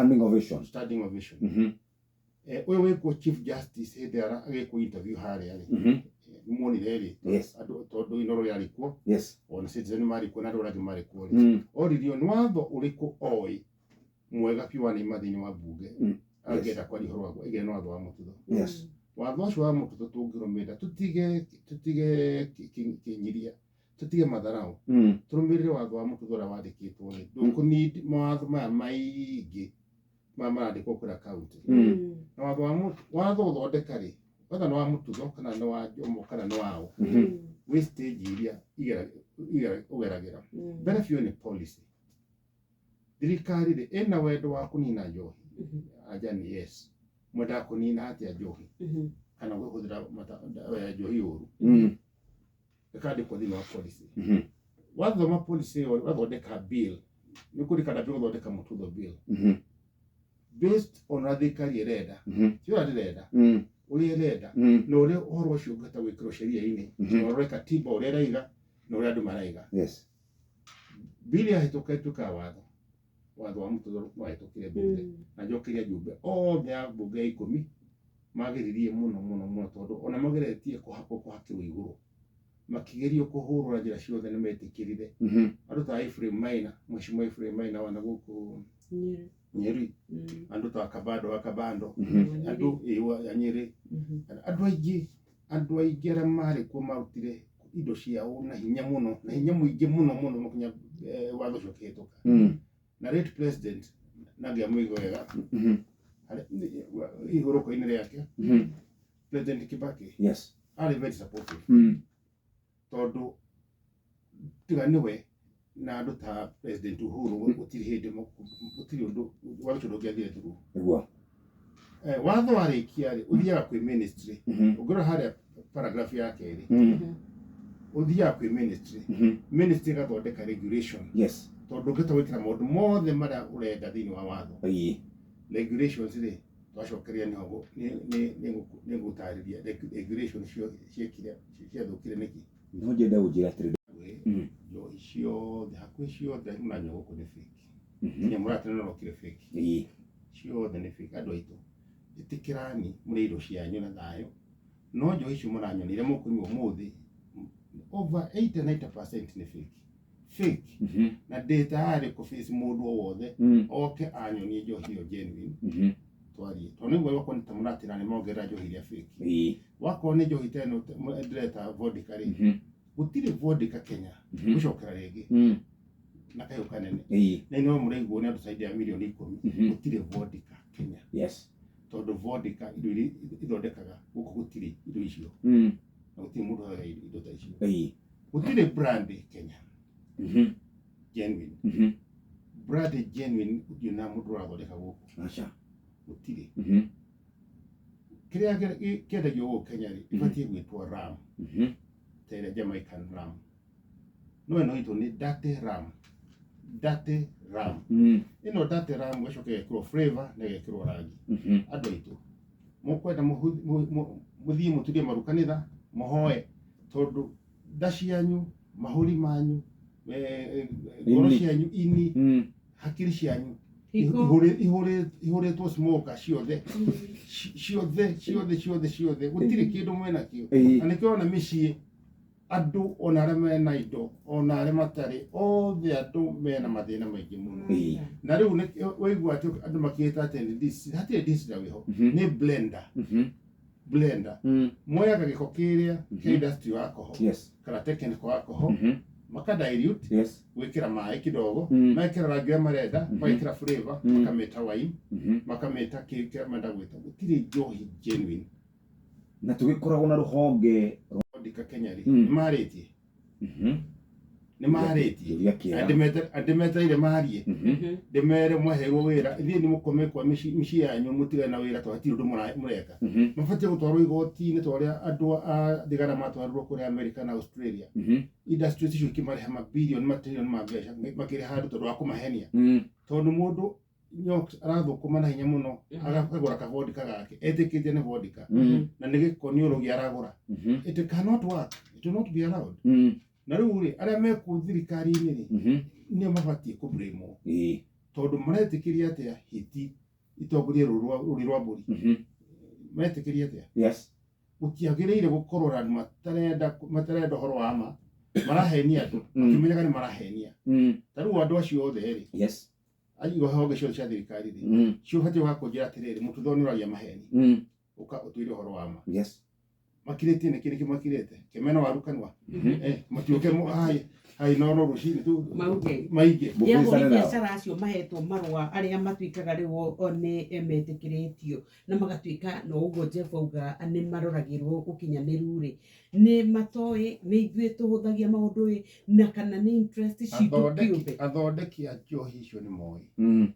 Standing ovation. Standing ovation. Ũyũ wĩkwo Chief Justice hĩndĩ ĩrĩa agĩkwo interview harĩa rĩ, nĩmuonire rĩ, andũ tondũ Inooro rĩarĩ kuo, ona Citizen marĩ kuo na andũ arĩa angĩ marĩ kuo rĩ, oririo nĩ watho ũrĩkũ oĩ mwega biũ wanaima thĩinĩ wa mbunge, angĩenda kwaria ũhoro waguo, aigire nĩ watho wa mũtutho. Watho ũcio wa mũtutho tũngĩrũmĩrĩra, tũtige kĩnyiria, tũtige matharau, tũrũmĩrĩre watho wa mũtutho ũrĩa wandĩkĩtwo rĩ, ndũkũ need mawatho maya maingĩ maya marandĩkwo kũrĩa kaunti. Na watho wa watho ũthondeka rĩ, whether nĩ wa mũtutho kana nĩ wa Jomo kana nĩ waũ, wĩ stage iria ũgeragĩra. Mbere biũ nĩ policy. Thirikari rĩ, ĩna wendo wa kũnina njohi? Anja nĩ yes. Mwendaga kũnina atĩa njohi kana kũhũthĩra njohi ũru? Ĩkandĩkwo thĩinĩ wa policy. Wathoma policy ĩyo, wathondeka bill, nĩ kũrikana bill gũthondeka mũtutho bill based on ũrĩa thirikari ĩrenda, ti ũrĩa ndĩrenda, ũrĩa ĩrenda, na ũrĩa ũhoro ũcio ũngĩhota gwĩkĩrwo sheria-inĩ, na ũrore katiba ũrĩa ĩraiga na ũrĩa andũ maraiga. Bill yahĩtũka ĩtuĩkaga watho. Watho wa mũtutho wahĩtũkire mbunge, na njokeria njumbe othe a mbunge ya 10 mageririe mũno mũno mũno, tondũ ona mageretie kũhakwo kũhakĩrwo igũrũ, makĩgerio kũhũrwo na njĩra ciothe, nĩ metĩkĩrire. Andũ ta Ephraim Maina, Mheshimiwa Ephraim Maina wana gũkũ Nyeri. Nyeri, andũ ta Kabando wa Kabando, andũ ya Nyeri, andũ aingĩ arĩa marĩ kuo marutire indo ciao na hinya mũno, na hinya mũingĩ mũno mũno, nginya watho ũcio ũkĩhĩtũka. Na late president na ngĩamũigua wega ihurũko-inĩ rĩake, President Kibaki arĩ very supportive, tondũ tiga nĩwe na andũ ta President Uhuru, gũtirĩ hĩndĩ gũtirĩ ũndũ watho ũcio ndũngĩathire through. Watho warĩkia rĩ, ũthiaga kwĩ ministry. Ũngĩrora harĩa paragraph ya kerĩ, ũthiaga kwĩ ministry, ministry ĩgathondeka regulation, tondũ ndũngĩhota gwĩkĩra maũndũ mothe marĩa ũrenda thĩinĩ wa watho. Regulations rĩ, twacokeria nĩho nĩ ngũtarĩria regulation ciekire ciathũkire nĩkĩ. No njende ũnjĩre atĩrĩ. Njohi ciothe, hakuhĩ ciothe mũranyua gũkũ nĩ fake. Nginya mũratene norokire fake. Ciothe nĩ fake. Andũ aitũ, ĩtĩkĩrani mũrĩe indo cianyu na thayũ, no njohi icio mũranyua nĩ iria mũkũnyua ũmũthĩ, over 80 90% nĩ fake, fake. Na ndĩ tayarĩ kũ face mũndũ o wothe oke anyonie njohi ĩyo genuine, twarie, tondũ nĩguo wakorwo nĩ ta mũratĩra nĩ mongerera njohi iria fake. Wakorwo nĩ njohi ta ĩno ndĩreta vodka rĩ, gũtirĩ vodka Kenya. Gũcokera rĩngĩ na kayũ kanene, na ino mũraiguo nĩ andũ zaidi ya mirioni 10. Gũtirĩ vodka Kenya, tondũ vodka indo iria ithondekaga gũkũ, gũtirĩ indo icio, na gũtirĩ mũndũ ũhũthagĩra indo ta icio. Gũtirĩ brand Kenya genuine, brand genuine gũtirĩ na mũndũ ũrathondeka gũkũ. Aca. Gũtirĩ. Kĩrĩa kĩendagio gũkũ Kenya rĩ, ĩbatiĩ gwĩtwo rum, ta ĩrĩa Jamaican rum, no ĩno itũ nĩ dirty rum, dirty rum. Ĩno dirty rum ĩgacoka ĩgekĩrwo flavor na ĩgekĩrwo rangi. Andũ aitũ, mũkwenda mũthiĩ mũturie maru kanitha mũhoe, tondũ nda cianyu, mahũri manyu, ngoro Ini. cianyu, ini, hakiri cianyu Higo. Ihũrĩtwo smoker ciothe, ciothe ciothe ciothe ciothe, gũtirĩ kĩndũ mwenakĩo. Na nĩkĩo ona mĩciĩ andũ, ona arĩa mena indo ona arĩa matarĩ, othe andũ mena mathĩna maingĩ mũno. Na rĩu waigua atĩ andũ makĩĩta atĩ nĩ hatirĩ distillery wĩho, nĩ blender. Blender moyaga gĩko kĩrĩa kĩa industrial alcohol kana technical alcohol, maka dilute, gwĩkĩra maĩ kidogo, mekĩra rangi ũrĩa marenda, magekĩra flavor, makamĩta wine, makamĩta kĩrĩa marenda gwĩta. Gũtirĩ njohi genuine. Na tũgĩkoragwo na rũhonge vodka Kenya rĩ, nĩ marĩtie, nĩ marĩtie. Kĩũria kĩega. Andĩmetereire marie, ndĩmere mwaheirwo wĩra, ithuĩ nĩ mũkome kwa mĩciĩ yanyu, mũtigane na wĩra, tondũ hatirĩ ũndũ mũreka. Mabatiĩ gũtwarwo igoti-inĩ ta ũrĩa andũ a thigara matwarirwo kũrĩa America na Australia. Industries icio ikĩmarĩha mabilioni, matrilioni ma mbeca, makĩrĩha andũ tondũ wa kũmahenia, tondũ mũndũ Nyox arathũkũma na hinya mũno, akagũra kavodka gake etĩkĩtie nĩ vodka, na nĩ gĩko, nĩ ũrogi aragũra. It cannot work, it will not be allowed. Na rĩu rĩ, arĩa mekuo thirikari-inĩ rĩ, nĩo mabatiĩ kũ blame. Tondũ maretĩkĩria atĩa hiti itongorie rũri rwa mbũri? Maretĩkĩria atĩa? Yes. Gũtiagĩrĩire gũkorwo na andũ matarenda ũhoro wa ma, marahenia andũ makĩmenyaga nĩ marahenia. Ta rĩu andũ acio othe rĩ, Yes. honge ciothe cia thirikari rĩ, ciũbatiĩ gũka kũnjĩra atĩrĩrĩ, Mũtutho nĩ ũraria maheni, ũka ũtwĩre ũhoro wa ma. Yes. Makirĩtie nĩkĩ nĩkĩ makirĩte kĩmena waru kanua, matiũke hai no no rũcinĩ tu mauge maingĩ. Ya Mũbicane ahũri nao. biacara acio mahetwo marũa arĩa matuĩkaga rĩu o nĩ metĩkĩrĩtio na magatuĩka no ũguo Jeff auga nĩ maroragĩrwo ũkinyanĩru rĩ, nĩ matoĩ nĩ ithuĩ tũhũthagia maũndũ ĩ na kana nĩ interest citũ kĩũmbe. Athondeki a njohi icio nĩ moĩ,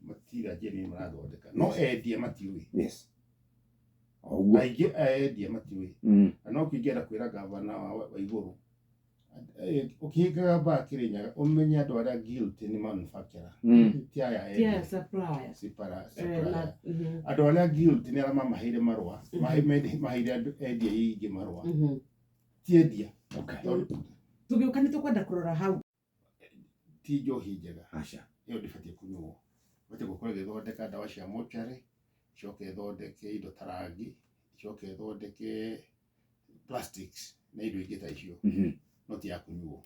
matira njĩra marathondeka, no endia matiũĩ. Yes. Oguo. Aingĩ a endia matiũĩ. Na no kĩngĩenda kwĩra gavana wa igũrũ, ũkĩhingaga mbaa Kĩrĩnyaga ũmenye andũ arĩa guilty nĩ manufacturer, ti aya Ti aya endia. suppliers. Supplier. Na, Andũ arĩa guilty nĩ arĩa mamaheire marũa, maheire andũ endia ingĩ marũa, ti endia. Okay. Tondũ Tũgĩũka nĩ tũkwenda kũrora hau. Ti njohi njega. Aca. Ĩyo ndĩbatiĩ kũnyuo. Ĩbatiĩ gũkorwo ĩgĩthondeka ndawa cia mocarĩ, ĩcoke ĩthondeke indo ta rangi, ĩcoke ĩthondeke plastics na indo ingĩ ta icio, no ti ya kũnyuo.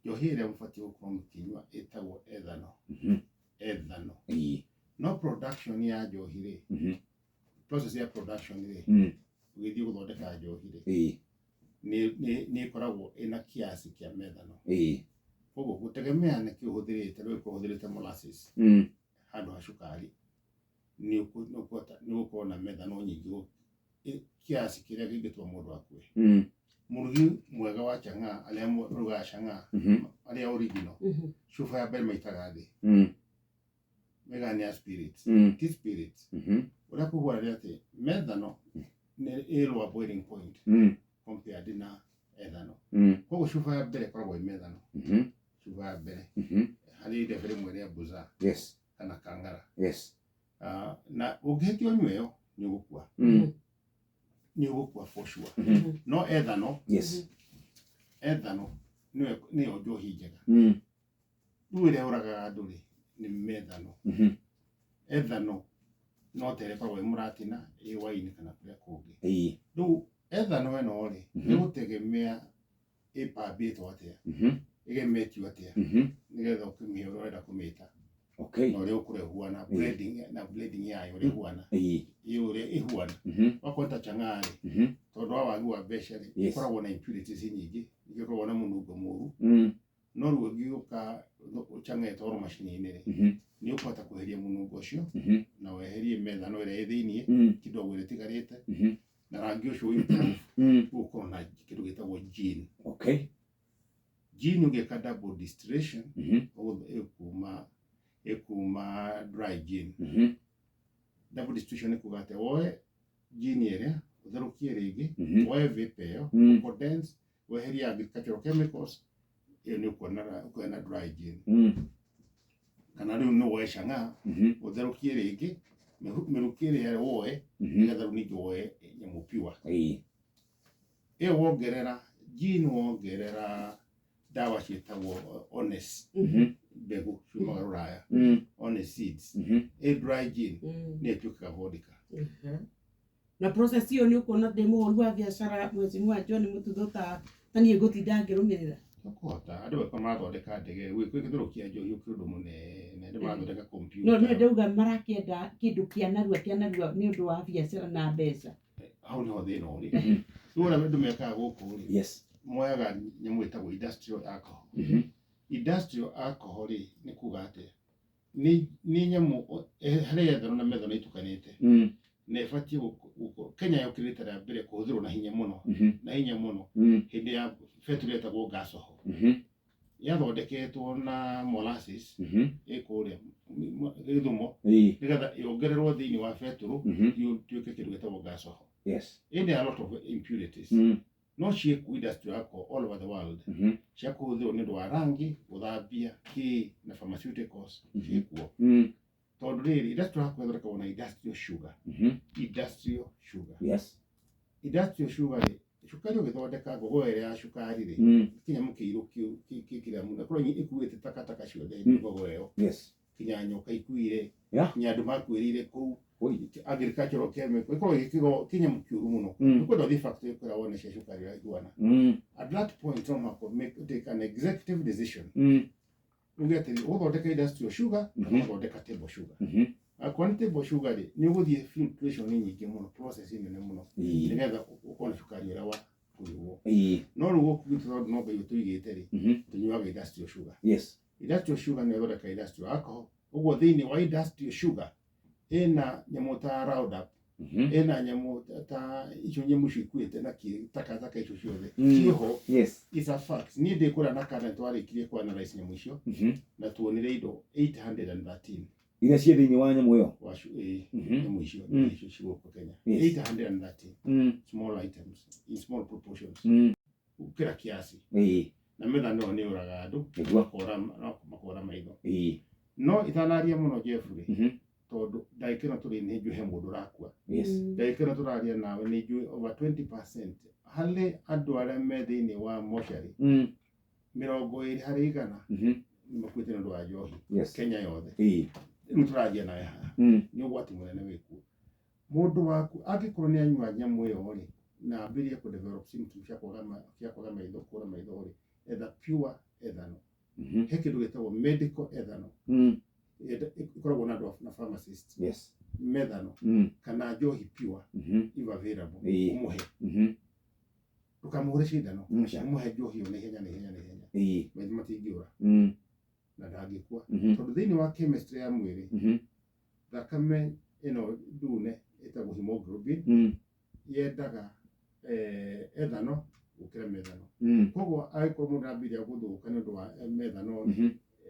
Njohi ĩrĩa mũbatiĩ gũkorwo mũkĩnyua ĩtagwo ethanol. Ethanol. No production ya njohi rĩ, process ya production rĩ, ũgĩthiĩ gũthondeka njohi rĩ, nĩ ĩkoragwo ĩna kiasi kĩa methanol. Koguo gũtegemea nĩkĩ ũhũthĩrĩte, rĩu ũkorwo ũhũthĩrĩte molasses handũ ha cukari, nĩ ũgũkorwo na methanol nyingĩ kiasi kĩrĩa kĩngĩtũma mũndũ akue. Mũrugi mwega wa chang'aa, arĩa marugaga chang'aa, arĩa original, cuba ya mbere maitaga thĩ, maigaga nĩ ya spirits. Ti spirits. Ũrĩa kũgwara nĩ atĩ methanol nĩ ĩ lower boiling point compared na ethanol. Koguo cuba ya mbere ĩkoragwo ĩ methanol. Cuba ya mbere harĩ idebe rĩmwe rĩa buza kana kangara. Yes. Na ũngĩhĩtia ũnyue ĩyo nĩ ũgũkua. Nĩ ũgũkua for sure. No ethanol, ethanol nĩyo njohi njega. Rĩu ĩrĩa yũragaga andũ rĩ nĩ methanol. Ethanol no ta ĩrĩa ĩkoragwo ĩ mũratina, ĩ wine kana kũrĩa kũngĩ. Rĩu ethanol ĩno rĩ, nĩ gũtegemea ĩpambĩtwo atĩa, ĩgemetio atĩa, nĩgetha ũkĩmĩhe ũrĩa ũrenda kũmĩta. Na ũrĩa ũkũrĩa ĩhuana, blending, na blending yayo ũrĩa ĩhuana. Ĩ ũrĩa ĩhuana. Wakorwo ta chang'aa rĩ, tondũ wa wagi wa mbeca rĩ, ĩkoragwo na impurities nyingĩ, ningĩ ĩkoragwo na mũnungo mũru. No rĩu ũngĩũka chang'aa ĩtwarwo macini-inĩ rĩ, nĩ ũkũhota kweheria mũnungo ũcio, na weherie methanol ĩrĩa ĩ thĩiniĩ, kidogo ĩrĩa ĩtigarĩte, na rangi ũcio ũimprove, ũgũkorwo na kĩndũ gĩtagwo gin. Gin ũngĩka double distillation, ĩkuma dry gin. Double distillation nĩ kuga atĩ woe gin ĩrĩa, ũtherũkie rĩngĩ, woe vapor ĩyo, condense, weherie agricultural chemicals, ĩyo nĩ ũkuona dry gin. Kana rĩu no woe chang'aa, ũtherũkie rĩngĩ, mĩrukĩ ĩrĩa woe, nĩgetha rĩu ningĩ woe nyamũ pure. Ĩyo wongerera gin, wongerera ndawa ciĩtagwo anise, mbegũ ciumaga Rũraya, anise seeds, ĩ dry gin nĩ ĩtuĩkaga vodka. Na process ĩyo nĩ ũkuona ndĩ mũhũri wa biacara Mheshimiwa John Mũtutho ta niĩ ngũtinda ngĩrũmĩrĩra. Ũkũhota andũ magĩkorwo marathondeka ndege gwĩtherũkia njohi ũkĩrĩ ũndũ mũnene, andũ marathondeka No nĩ computer. ndauga marakĩenda kĩndũ kĩa narua kĩa narua nĩ ũndũ wa biacara na mbeca. Hau nĩho thĩna ũrĩ. Rĩu ũrĩa andũ mekaga gũkũ rĩ, moyaga nyamũ ĩtagwo industrial alcohol. Industrial alcohol rĩ, nĩ kuga atĩa? Nĩ nyamũ harĩ ethanol na methanol itukanĩte, na ĩbatiĩ Kenya yokire rita rĩa mbere kũhũthĩrwo na hinya mũno, na hinya mũno, hĩndĩ ya betũrũ yetagwo gasohol. Yathondeketwo na molasses ĩ kũrĩa Gĩthumo, nĩgetha yongererwo thĩinĩ wa betũrũ ĩtuĩke kĩndũ gĩtagwo gasohol. Ĩna a lot of impurities, no ciĩkuo industrial alcohol all over the world, cia kũhũthĩrwo nĩ ũndũ wa rangi, gũthambia kĩ na pharmaceuticals, ciĩkuo. Tondũ rĩrĩ, industrial alcohol ĩthondekagwo na industrial sugar. Industrial sugar. Industrial sugar rĩ, cukari ũgĩthondeka ngogoyo ĩrĩa ya cukari rĩ, kĩnyamũ kĩirũ kĩu kĩrĩa mũno ĩkoragwo ĩkuĩte takataka ciothe ngogoyo ĩyo. Kinya nyoka ikuire, kinya andũ makuĩrĩire kũu. Oi. Agricultural chemical ikoragwo gĩkĩgo kĩnyamũ kĩũru mũno. Nĩkwenda ũthiĩ factory kũrĩa wone cia cukari ũrĩa ihuana. At that point no mũhaka make take an executive decision, uge atĩrĩ, ũgũthondeka industrial sugar kana ũgũthondeka table sugar. Akorwo nĩ table sugar rĩ, nĩ ũgũthiĩ filtration nyingĩ mũno, process nene mũno, nĩgetha ũkorwo na cukari ũrĩa wa kũnyuo. No rĩu gũkũ gwitũ, tondũ no Ngai ũtũigĩte rĩ, tũnyuaga industrial sugar. Industrial sugar nĩ ĩthondeka industrial alcohol. Ũguo thĩinĩ wa industrial sugar ĩna nyamũ ta Roundup, ĩna nyamũ ta icio, nyamũ icio ikuĩte na kĩ takataka icio ciothe ciĩho. Is a fact. Niĩ ndĩ kũrĩa na kana twarĩkirie ku analyze nyamũ icio na tuonire indo 813. Iria ciĩ thĩinĩ wa nyamũ ĩyo. Wa nyamũ icio, icio cigũkũ Kenya. 813 small items in small proportions, gũkĩra kiasi. Na methanol nĩ yũraga andũ, makora, no makora maitho. No itanaria mũno, Jeff rĩ, tondũ ndagĩka ĩno tũrĩ nĩ njũĩ he mũndũ ũrakua. Ndagĩka ĩno tũraria nawe nĩ njũĩ over 20% harĩ andũ arĩa me thĩinĩ wa mocarĩ, 20% nĩ makuĩte nĩ ũndũ wa njohi. Kenya yothe rĩu tũraria nawe haha, nĩ ũgwati mũnene wĩkuo. Mũndũ waku angĩkorwo nĩ anyua nyamũ ĩyo rĩ, na ambĩrĩrie kũ develop symptoms cia kwaga maitho, kũra maitho rĩ, etha pure ethanol. He kĩndũ gĩtagwo medical ethanol. Ĩkoragwo na andũ na pharmacist. Methanol kana njohi pure, if available, ũmũhe. Ndũkamũhũre cindano. Aca. Ũmũhe njohi ĩyo na ihenya, na ihenya, na ihenya. Maitho matingĩũra na ndangĩkua, tondũ thĩinĩ wa chemistry ya mwĩrĩ, thakame ĩno ndune ĩtagwo hemoglobin yendaga ethanol gũkĩra methanol. Koguo angĩkorwo mũndũ arambĩrĩria gũthũka nĩ ũndũ wa methanol,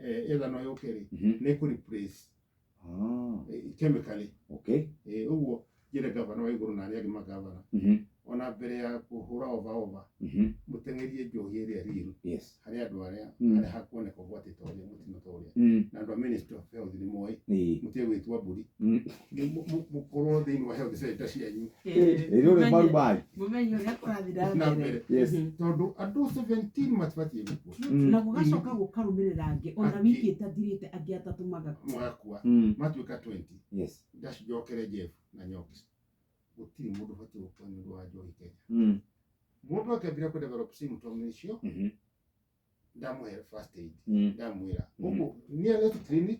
ethanol yũke rĩ, nĩ ĩkũ replace chemically. Ũguo njĩre gavana wa igũrũ na arĩa angĩ magavana, ona mbere ya kũhũra over over, mũteng'erie njohi ĩrĩa real harĩ andũ arĩa harĩa hakuoneka ũgwati ta ũrĩa, mũtino ta ũrĩa. Na andũ a Ministry of Health nĩ moĩ, mũtige gwĩtua mbũri. Mũkorwo thĩinĩ wa health center cianyu. Ĩrĩ ũrĩ mbarubai. Mũmenye ũrĩa kũrathiĩ na na mbere. Mbere, tondũ andũ 17 matibatiĩ gũkua. Na gũgacoka gũkarũmĩrĩra angĩ ona Angĩ. wiki ĩtathirĩte, angĩ atatũ magakua. Magakua, matuĩka 20. Ndacokere Jeff na Nyox, gũtirĩ mũndũ ũbatiĩ gũkua nĩ ũndũ wa njohi Kenya. Mũndũ akĩambĩrĩria kũ develop symptom icio, ndamũhe first aid. Ndamwĩra ũguo, nearest clinic,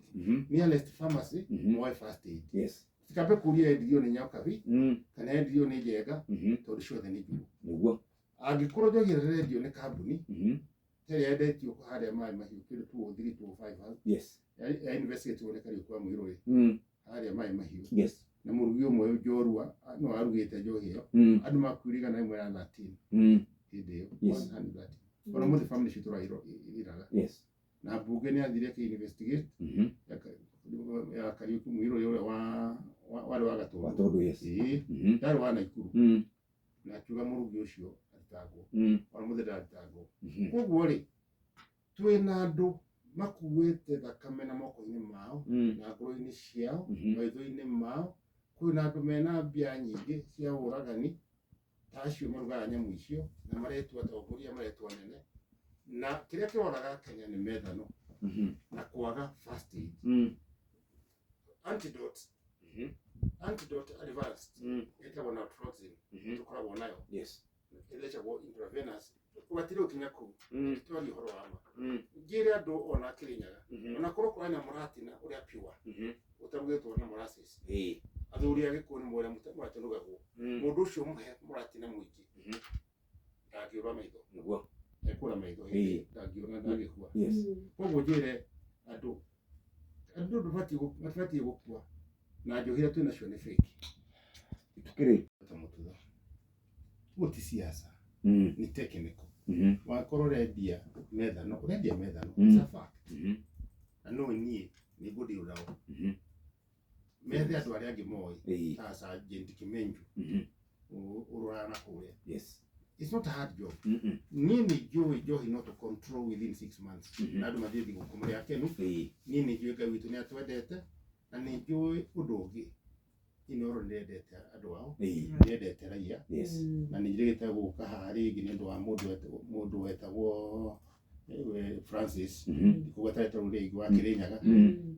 nearest pharmacy, moe first aid. Tikambe kũria endirio nĩ Nyokabi kana endirio nĩ Njenga, tondũ ciothe nĩ njũru. Angĩkorwo njohi ĩrĩa ĩrendio nĩ kambuni ta ĩrĩa yendetio harĩa Maĩ Mahiũ kĩndũ 203, 205, ya investigate nĩ Kariũki wa Mũirũ rĩ, harĩa Maĩ Mahiũ, na mũrugi ũmwe njorua no arugĩte njohi ĩyo, andũ makuire 113 hĩndĩ ĩyo. 113. Ona mũthĩ family citũ iraga. Na mbunge nĩ athire akĩ investigate ya Kariũki Mũirũ ũrĩa warĩ wa Gatũndũ. Gatũndũ, yes. Ĩĩ, ndarĩ wa Naikuru. Na akiuga mũrugi ũcio athitangwo. Ona mũthĩ ndathitangwo. Koguo rĩ, twĩna andũ makuĩte thakame na moko-inĩ mao, na ngoro-inĩ ciao, maitho-inĩ mao. Kwĩna andũ mena mbia nyingĩ cia ũragani ta acio marugaga nyamũ icio na maretua atongoria, maretua anene, na kĩrĩa kĩroraga Kenya nĩ methanol na kwaga first aid, antidote, antidote advanced ĩtagwo naltrexone. Tũkoragwo nayo, ĩthecagwo intravenous. Ũbatiĩ gũkinya kũu twarie ũhoro wa ma. Njĩre andũ ona Kĩrĩnyaga, ona korwo kũrĩ na mũratina ũrĩa pure ũtarugĩtwo na molasses, athuri a Gĩkũyũ nĩ moĩ mũratina ũrugagwo. Mũndũ ũcio mũhe mũratina mũingĩ, ndangĩũra maitho. Ekũra maitho hĩndĩ ĩyo, ndangĩona, ndangĩkua. Koguo njĩre andũ, andũ matibatiĩ gũkua na njohi iria twĩnacio nĩ fake. Tukĩrĩ ta mũtutho ũguo ti siasa, nĩ technical. Wakorwo ũrendia methanol, ũrendia methanol. It's a fact. Na no niĩ nĩ ngũdeal nao, methe andũ arĩa angĩ moĩ, ta Sergeant Kimenju ũroraga na kũrĩa. It's not a hard job. Niĩ nĩ njũĩ njohi no to control within 6 months na andũ mathiĩ thigũkũ marĩ akenu. Niĩ nĩ njũĩ Ngai witũ nĩ atwendete, na nĩ njũĩ ũndũ ũngĩ, Inooro nĩ rĩendete andũ ao, nĩ endete raia. Na nĩ njĩrĩgĩte gũka haha rĩngĩ nĩ ũndũ wa mũndũ wetagwo Francis ndikũgweta rĩtwa rĩu rĩngĩ wa Kĩrĩnyaga,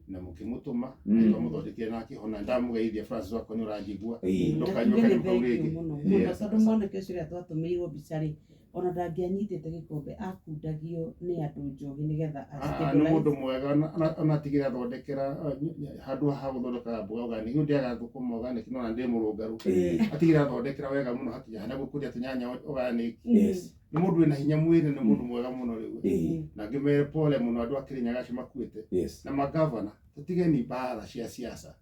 na mũkĩmũtũma, twamũthondekire na akĩhona. Ndamũgeithia Francis wakwa, nĩ ũranjigua. Ndũkanyue Na tuge nĩ kanyamũ kau thengiũ rĩngĩ. mũno mũno, tondũ mwanake ũcio ũrĩa twatũmĩirwo mbica rĩ, ona ndangĩanyitĩte gĩkombe, akundagio nĩ andũ njohi nĩgetha Ah, nĩ mũndũ mwega, ona atigĩra athondekera handũ ha gũthondeka mboga organic, ndĩaga thũkũma organic, no na ndĩ mũrũngarũ, atigĩra athondekera wega mũno hakinya hana gũkũria tũnyanya organic. Nĩ mũndũ wĩna hinya mwĩrĩ, nĩ mũndũ mwega mũno rĩu. Na ngĩmere pole mũno andũ a Kĩrĩnyaga acio makuĩte. Na magavana, tũtigeni mbara cia siasa,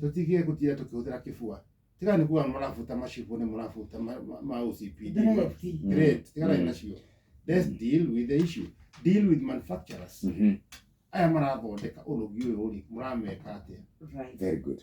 tũtige gũtinda tũkĩhũthĩra kĩbua. Tiga nĩ kuga mũrabuta macibũ, nĩ mũrabuta ma OCPD. Great, tiganai nacio. Let's deal with the issue, deal with manufacturers aya marathondeka ũrogi ũyũ rĩ, mũrameka atĩa? Right. Very good.